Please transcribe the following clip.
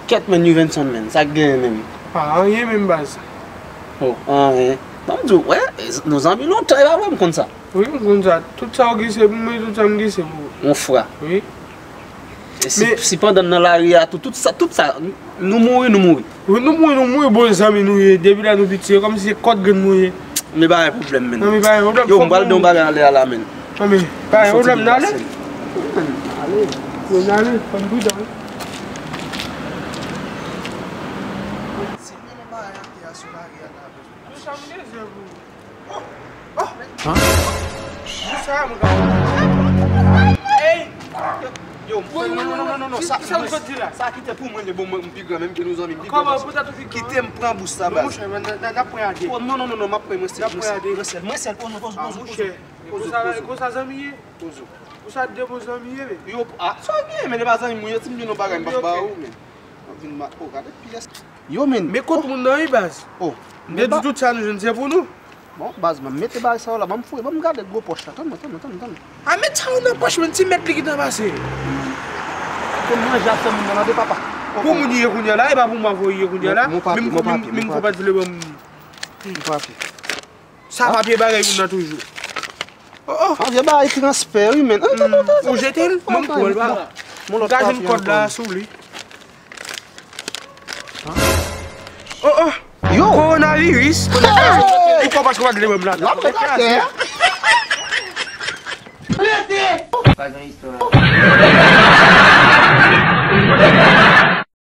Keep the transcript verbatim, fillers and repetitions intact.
Kèt, menn, Youvenson, menn, sa k genyen menm? Pa anyen menm, baz. Oh, anyen. Ban m di w, wè, nou zanmi lontan, e pa vre, m konn sa. Wi, m konn sa. Tout sa w gen se pou mwen, tout sa m gen se pou ou. Yon fra. Wi. E si, si pandan n nan lari a tou, tout sa, tout sa, nou mouri, nou mouri. Wi, nou mouri, nou mouri, bon, zanmi nou ye. Depi lè nou piti, se kòmsi se kòt grenn nou ye. Men pa gen pwoblèm, menn. Non, men pa gen pwoblèm. Yo, m pral di yon bagay anlè a la, menn. Non, men pa gen pwoblèm, n ale. Yo, n ale, fò n pridan, wi. Si nou nan bagay atè a sou lari a la, men. Yo, sa m gen zèv ou. Oh! Oh! Sa m gen. Ey! Yo, non, non, non, non, non, sa, sa, sa, sa kite pou mwen, le bon, mwen, m pi gran, menm ke nou zanmi, m pi gran. Kòman, pou tèt ou pi gran? Kite m pran bous sa, baz. Non, monchè, n, n, n ap pran a de. Oh, non, non, non, non, m ap pran mwen sèl, mwen sèl, mwen sèl, mwen sèl. Poze w, poze w, poze w, poze w. Konsa, konsa zanmi ye? Poze w. Konsa de bon zanmi ye, men. Yo, ah, sa w gen, men e pa zanmi mwen, yo, si m gen yon bagay, m p ap ba ou, men. M ap vin ma-, oh, gade pyès. Yo, men. Men kot moun nan, wi, baz. Oh. M te di tout sa nou jwenn, se pou nou. Bon, baz, ban m mete bagay sa yo la, ban m fouye, ban m gade gwo pòch la. Tann mwen, tann mwen, tann mwen, tann mwen. A, met sa yo nan pòch, men ti mèt li gentan pase. Pou manje ap fè moun nan mande, papa. Pou moun ye kounye a la, e pa pou mwen voye ye kounye a la. Mon papye, mon papye, mon papye. Menm konpèt vle ban m. Mon papye. Sa papye bagay moun nan toujou. Oh, oh. An vye bagay transfè, wi, men. Ou jete l? Ban m pran l, papa. M ka jwenn kòd la sou li. Oh, oh. Yo! Kowonaviris. Ou pa paske w pa t vle ban m la. L ap met atè. Pa gen istwa.